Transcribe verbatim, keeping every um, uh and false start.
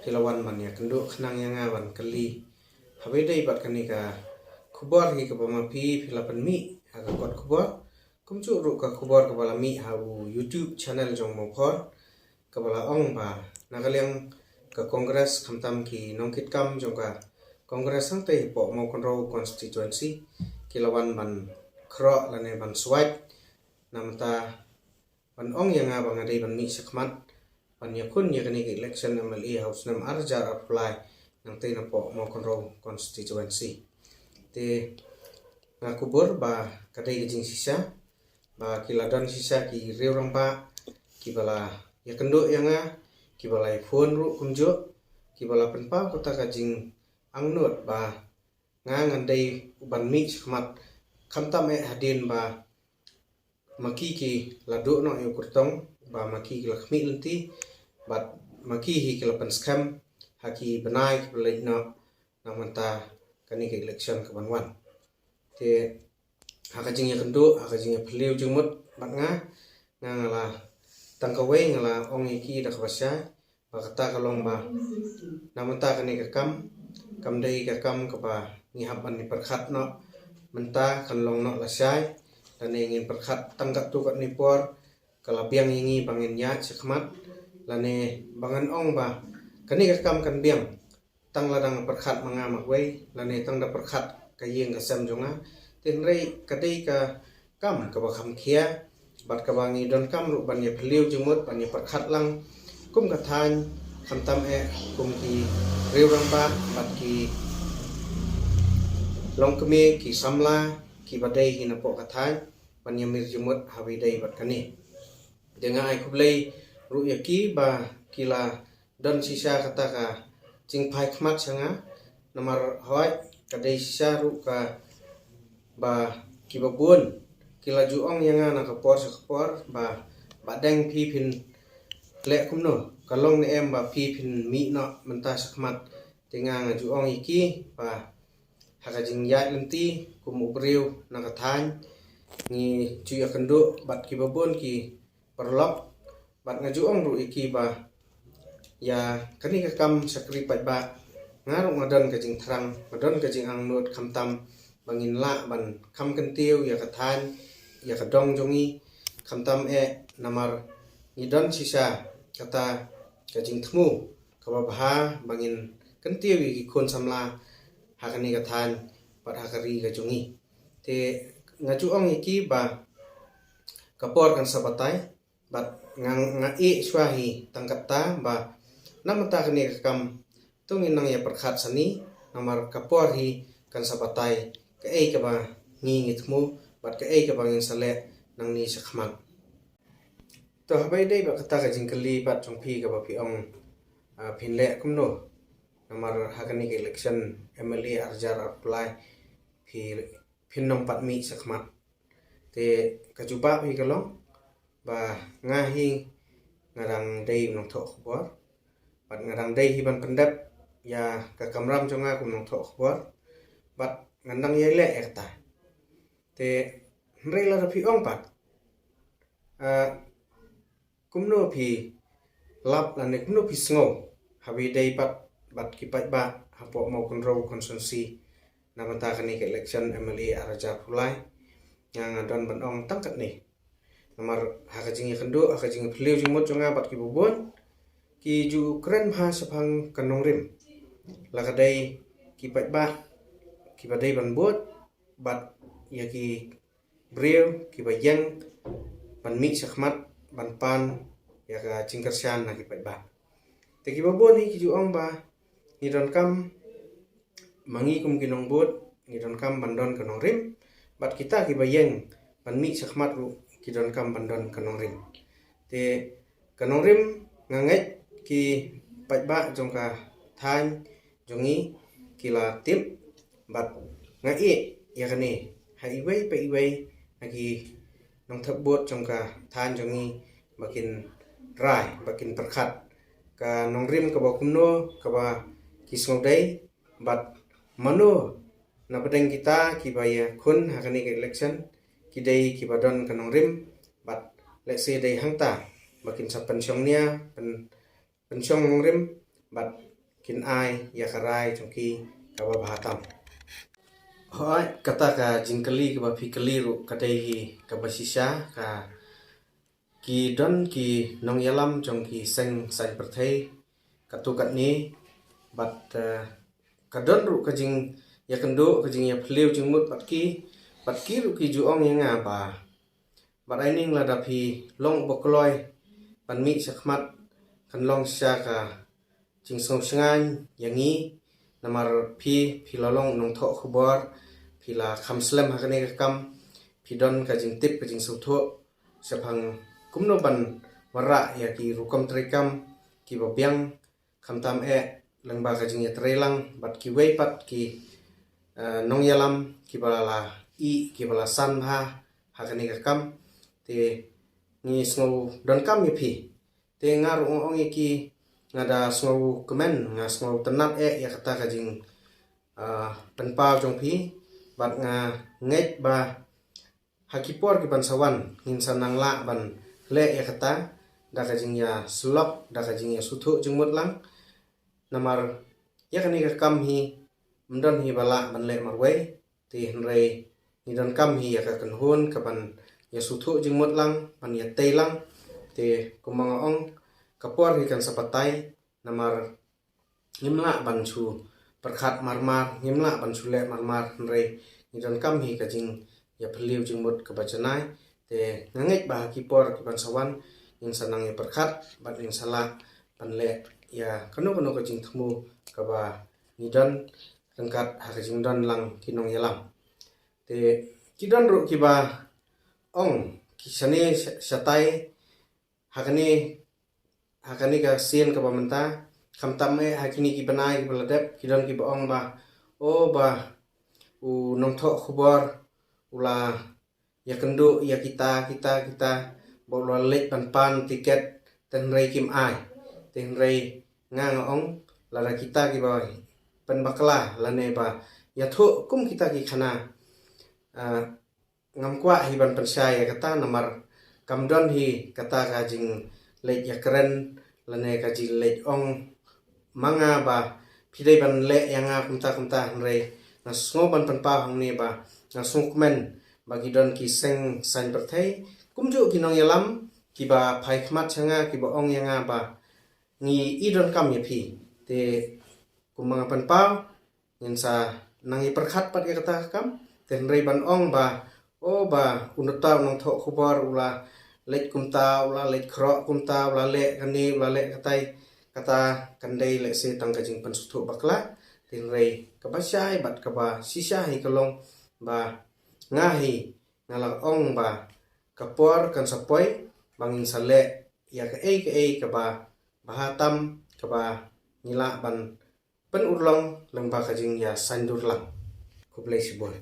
Phi la wan ban ïa kynduh khnang ïa nga ban kylli. Haba ïadei bad kane ka khubor hi kaba ma phi phi la pynmih ha ka kot khubor, kumjuh ruh ka khubor kaba la mih ha u YouTube channel jong Mawphor, kaba la ong ba na ka liang ka Congress khamtam ki nongkitkam jong ka Congress hangtei hapoh Mawkynrew constituency ki la wan ban khroh lane ban suwait na mynta ban ong ïa nga ba nga dei ban mih shakhmat ban ïakhun ïa kane ka election M L A ha u snem ar hajar arphew lai nangtei napoh Mawkynrew constituency. Te nga kubur ba ka dei ka jingshisha, ba ki la don shisha ki riew rangbah kiba la ïakynduh ïa nga, kiba la ïa phone ruh kumjuh, kiba la pynpaw kata ka jingangnud ba nga ngan dei u ban mih shakhmat, khamtam eh hadien ba ma ki ki la duh noh ïa u kyrtong, ba ma ki ki la khmih lynti, bad ma ki hi ki la pynskhem ha ki bnai kiba leit noh na mynta kane ka election kaban wan. Te ha ka jingïakynduh, ha ka jingïaphylliew jingmut bad nga, nga nga la, tang kawei nga la ong ïa ki da kaba shai ba kata ka long ba na mynta kane ka kam kam dei ka kam kaba ngi hap ban ïa pyrkhat noh. Mynta kan long noh lashai, lane ngin pyrkhat tang katto katne por ka la biang ïa ngi ba ngin ïaid shakhmat, lane ba ngan ong ba kane ka kam kan biang tang lada nga pyrkhat ma nga marwei, lane tang da pyrkhat ka ïing ka sem jong nga. Te hynrei ka dei ka kam kaba kham khia, bad kaba ngi donkam ruh ban ïaphylliew jingmut, ban ïapyrkhat lang kum ka thaiñ, khamtam eh kum ki riew rangbah bad ki longkmie, ki samla kiba dei hi napoh ka thaiñ, ban ïamir jingmut haba ïadei bad kane. Te nga ai khublei ruh ïa ki ba ki la don shisha kata ka jingphai khmat sha nga. Namar hoi ka dei shisha ruh kaba kiba bun ki la ju ong ïa nga na ka por sha ka por ba, Bah Deng, phi phin leh kumno, ka long ne em ba phi phin mih noh mynta shakhmat? Te nga nga ju ong ïa ki ba ha ka jingïaid lynti kum u briew na ka thaiñ, ngi ju ïakynduh bad kiba bun ki paralok, bad nga ju ong ruh ïa ki ba ïa kane ka kam shakri paidbah, nga ruh nga don ka jingthrang, nga don ka jingangnud, khamtam ba ngin lah ban kham kyntiew ïa ka thaiñ, ïa ka dong jong ngi, khamtam eh namar ngi don shisha kata ka jingthmu kaba bha ba ngin kyntiew ïa ki khun samla ha kane ka thaiñ bad ha ka ri ka jong ngi. Te nga ju ong ïa ki ba ka por kan sa batai, bad nga, nga ïeh shuwa hi tang kata ba na mynta kane ka kam to ngin nang ïa pyrkhat sani, namar ka por hi kan sa batai kaei kaba ngi ngi thmu bad kaei kaba ngin sa leh nangne shakhmat. To haba ïadei bad kata ka jingkylli pat jong phi kaba phi ong, ah, phin leh kumno, namar ha kane ka election M L A ar hajar arphew lai phi, phin nang pat mih shakhmat. Te ka jubab hi ka long ba nga hi nga dang dei u nongthoh khubor, bad nga dang dei hi ban pyndep ïa ka kamram jong nga kum nongthoh khubor, bad ngan dang ïai leh ïa kata. Te hynrei lada phi ong pat, ah, kumno phi lap lane kumno phi sngew haba ïadei pat bad ki paidbah hapoh Mawkynrew constituency na mynta kane ka election M L A ar hajar arphew lai? Nga nga don ban ong tang katne. Namar ha ka jingïakynduh, ha ka jingïaphylliew jingmut jong nga bad kiba bun, ki ju kren bha shaphang ka nongrim. La ka dei ki paidbah kiba dei ban bud bad ïa ki briew kiba ïeng ban mih shakhmat ban pan ïa ka jingkyrshan na ki paidbah. Te kiba bun hi ki ju ong ba ngi donkam, ma ngi kum ki nongbud ngi donkam ban don ka nongrim, bad kita kiba ïeng ban mih shakhmat ruh ki donkam ban don ka nongrim. Te ka nongrim, nga ngeit ki paidbah jong ka thaiñ jong ngi ki la tip, bad nga ïeh ïa kane ha iwei pa iwei na ki nongthep vote jong ka thaiñ jong ngi ba kin rai, ba kin pyrkhat ka nongrim kaba kumno kaba ki sngewdei, bad mano na pdeng kita kiba ïakhun ha kane ka election ki dei kiba don ka nongrim, bad lehse dei hangta ba kin sa pynshongnia, pyn pynshong nongrim bad kin ai ïa ka rai jong ki kaba bha tam. Hooid, kata ka jingkylli kaba phi kylli ruh ka dei hi kaba shisha, ka ki don ki nongïalam jong ki seng saiñ pyrthei katto katne, bad eh, ka don ruh ka jingïakynduh, ka jingïaphylliew jingmut bad ki, bad ki ruh ki ju ong ïa nga ba, bad ai ning lada phi long ba kloi ban mih shakhmat, kan long shisha ka jingsngewshngaiñ ïa ngi, namar phi, phi la long nongthoh khubor, phi la kham slem ha kane ka kam, phi don ka jingtip, ka jingsngewthuh shaphang kumno ban wanrah ïa ki rukom treikam kiba biang, khamtam eh lyngba ka jingïatreilang bad kiwei pat ki eh, nongïalam kiba la ïeh, kiba la san bha ha kane ka kam. Te ngi sngew donkam ïa phi. Te nga ruh nga ong ïa ki, nga da sngewkmen, nga sngewtynnat eh ïa kata ka jing eh, pynpaw jong phi, bad nga ngeit ba ha ki por ki ban sa wan ngin sa nang lah ban leh ïa kata da ka jingïasyllok, da ka jingïasngewthuh jingmut lang. Namar ïa kane ka kam hi ym don hi ba lah ban leh marwei. Te hynrei ngi donkam hi ïa ka kynhun ka ban ïasngewthuh jingmut lang, ban ïatei lang. Te kumba nga ong, ka por hi kan sa batai, namar ngim lah ban shu pyrkhat marmar, ngim lah ban shu leh marmar, hynrei ngi donkam hi ka jingïaphylliew jingmut kaba janai. Te nga ngeit ba ha ki por ki ban sa wan ngin sa nang ïapyrkhat bad ngin sa lah ban leh ïa kano kano ka jingthmu kaba ngi don ryngkat ha ka jingdon lang ki nongïalam. Te ki don ruh kiba ong, ki shane sha-, shatai ha kane, ha kane ka sien kaba mynta, khamtam eh ha kine ki bnai kiba la dep, ki don kiba ong ba, o ba u nongthoh khubor u la ïakynduh ïa kita, kita, kita, ba u la leit ban pan tiket, te hynrei kim ai. Te hynrei nga nga ong, lada kita kiba pynbakla lane ba ïathuh kum kita ki khana, ah, ngam kwah hi ban pynshai ïa kata, namar kam don hi kata ka jingleit ïakren lane ka jingleit ong ma nga ba phi dei ban leh ïa nga kumta kumta, hynrei nga sngew ban pynpaw hangne ba nga sngewkmen ba ki don ki seng saiñ pyrthei kumjuh ki nongïalam kiba phai khmat sha nga, kiba ong ïa nga ba ngi i donkam ïa phi. Te kumba nga pynpaw, ngin sa nang ïapyrkhat pat ïa kata ka kam. Te hynrei ban ong ba, o ba, u nongthoh, nongthoh khubor u la leit kumta, u la leit khroh kumta, u la leh kane, u la leh katai, kata kan dei lehse tang ka jingpynsngewthuh bakla. Te hynrei kaba shai bad kaba shisha hi ka long ba nga hi nga la ong ba ka por kan sa poi ba ngin sa leh ïa kaei kaei kaba bha tam, kaba ngi lah ban pynurlong lyngba ka jingïasaindur lang. Khublei shibun.